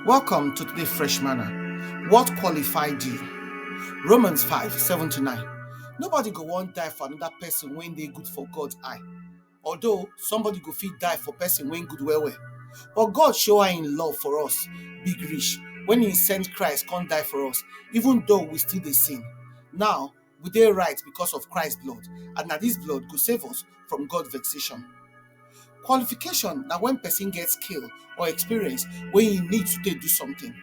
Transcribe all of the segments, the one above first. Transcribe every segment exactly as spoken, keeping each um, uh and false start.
Welcome to today Fresh Manna. What qualified you? Romans five, seven to nine. Nobody go wan die for another person when dey good for God eye. Although somebody go fit die for person when good well well. But God show how im love for us big reach when he send Christ come die for us, even though we still dey sin. Now, we dey right because of Christ blood, and na this blood go save us from God vexation. Qualification na when person get skill or experience wey you need to take do something.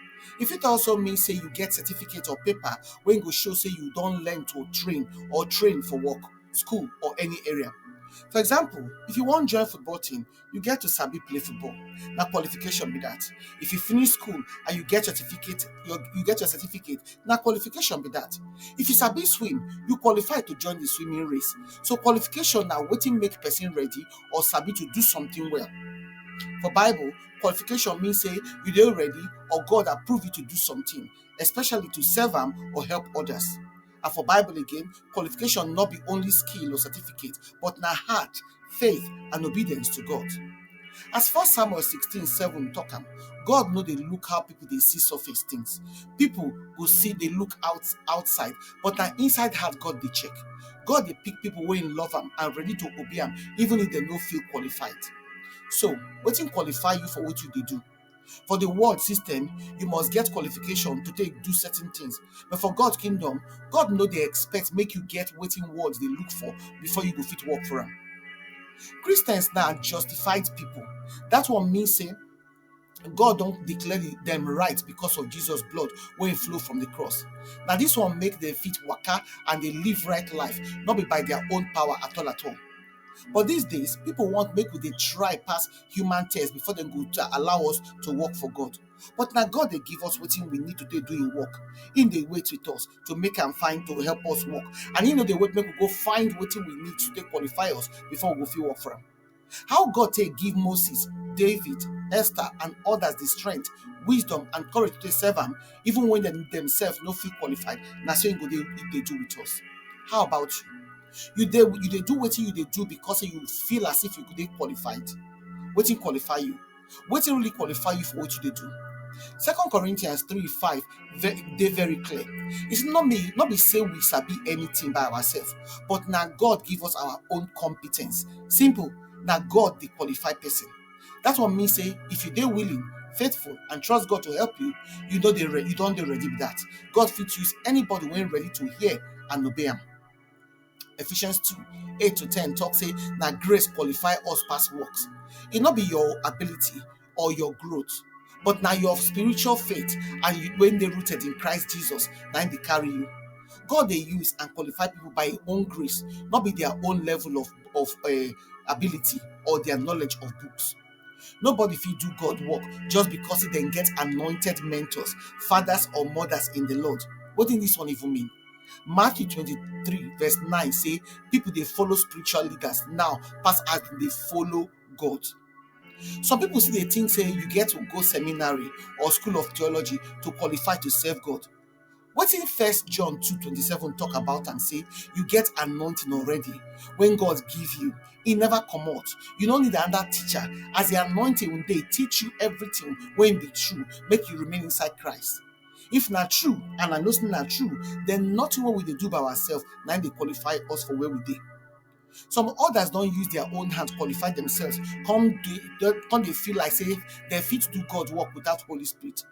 E fit also mean say you get certificate or paper wey go show say you don learn to train or train for work, school or any area. For example, if you wan join football team, you get to sabi play football. Na qualification be that. If you finish school and you get certificate, your, you get your certificate, na qualification be that. If you sabi swim, you qualify to join the swimming race. So qualification na wetin make person ready or sabi to do something well. For Bible, qualification mean say you dey ready or God approve you to do something, especially to serve am or help others. And for Bible again, qualification no be only skill or certificate, but na heart, faith, and obedience to God. As First Samuel sixteen seven talk am, God no dey look how people dey see surface things. People go see dey look out outside, but na inside heart God dey check. God dey pick people wey love am and ready to obey am, even if dem no feel qualified. So, wetin qualify you for what you dey do? For the world system, you must get qualification to take do certain things. But for God kingdom, God no dey expect make you get wetin world dey look for before you go fit work for am. Christians na justified people. That one mean say God don declare the- them right because of Jesus blood wey flow from the cross. Na this one make dem fit waka and dey live right life, no be by their own power at all at all. But these days, people want make we dey try pass human test before dem go to allow us to work for God. But na God dey give us wetin we need to take do im work. Im dey wait with us to make am fine to help us work. And im no dey wait make we go find wetin we need to take qualify us before we go fit work for am. How God take give Moses, David, Esther, and others the strength, wisdom, and courage to take serve am, even when dem themselves no feel qualified, na so im go dey dey do with us. How about you? You dey you dey do wetin you dey do because say you feel as if you go dey qualified. Wetin qualify you? Wetin really qualify you for what you dey do? Second Corinthians three five ve- dey very clear. It's not me, not be say we sabi anything by ourselves, but na God give us our own competence. Simple, na God dey qualify person. That one mean say if you dey willing, faithful, and trust God to help you, you don dey re- you don dey ready be that. God fit use anybody wey ready to hear and obey am. Ephesians two, eight to ten talk say na grace qualify us pass works. E no be your ability or your growth, but na your spiritual faith and you, when dey rooted in Christ Jesus, na im dey carry you. God dey use and qualify people by im own grace, not be their own level of of uh, ability or their knowledge of books. Nobody fit do God work just because dem get anointed mentors, fathers or mothers in the Lord. Wetin this one even mean? Matthew twenty-three verse nine say people dey follow spiritual leaders now pass as dem dey follow God. Some people still dey think say you get to go seminary or school of theology to qualify to serve God. Wetin First John two twenty-seven talk about am say you get anointing already when God give you. E never comot. You no need another teacher, as the anointing dey teach you everything wey be true, make you remain inside Christ. If na true, and I know say na true, then nothing wey we dey do by ourselves na im dey qualify us for where we dey. Some others don use their own hand qualify themselves, come dey dey- come dey feel like say dem fit do God work without Holy Spirit.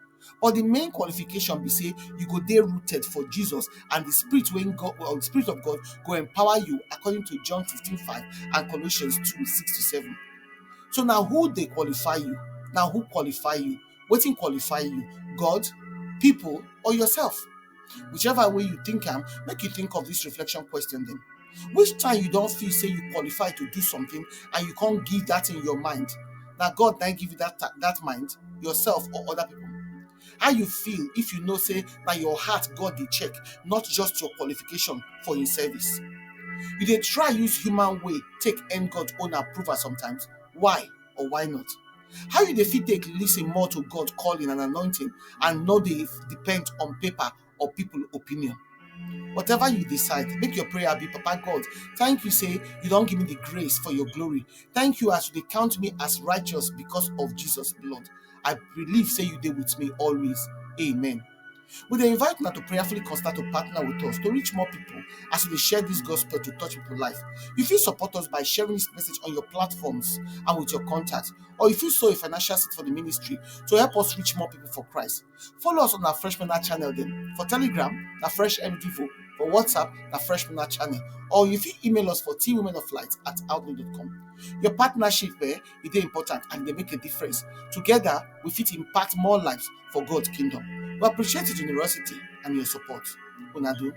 But the main qualification be say you go dey rooted for Jesus, and the Spirit wey God, or the Spirit of God, go empower you according to John fifteen five and Colossians two six to seven. So now, who dey qualify you? Now, who qualify you? Wetin qualify you? God, people, or yourself? Whichever way you think am, make you think of this reflection question then. Which time you don feel say you qualify to do something and you can't give that in your mind? Now, God then give you that ta- that mind, yourself or other people. How you feel if you know say na your heart God dey check, not just your qualification for im service? You dey try use human way take earn God own approval sometimes. Why or why not? How you dey fit take listen more to God calling and anointing and no dey depend on paper or people opinion? Whatever you decide, make your prayer be, Papa God, thank you say you don give me the grace for your glory. Thank you as you dey count me as righteous because of Jesus blood. I believe say you dey with me always. Amen. We dey invite una to prayerfully consider to partner with us to reach more people as we dey share this gospel to touch people life. You fit support us by sharing this message on your platforms and with your contacts, or you fit sow a financial seed for the ministry to help us reach more people for Christ. Follow us on our Fresh Manna channel dem. For Telegram, na Fresh M Devo. For WhatsApp, na Fresh Manna channel. Or you fit email us for T Women of Light at outlook dot com. Your partnership, eh, e dey important and e dey make a difference. Together, we fit impact more lives for God's kingdom. We appreciate your generosity and your support. Una do.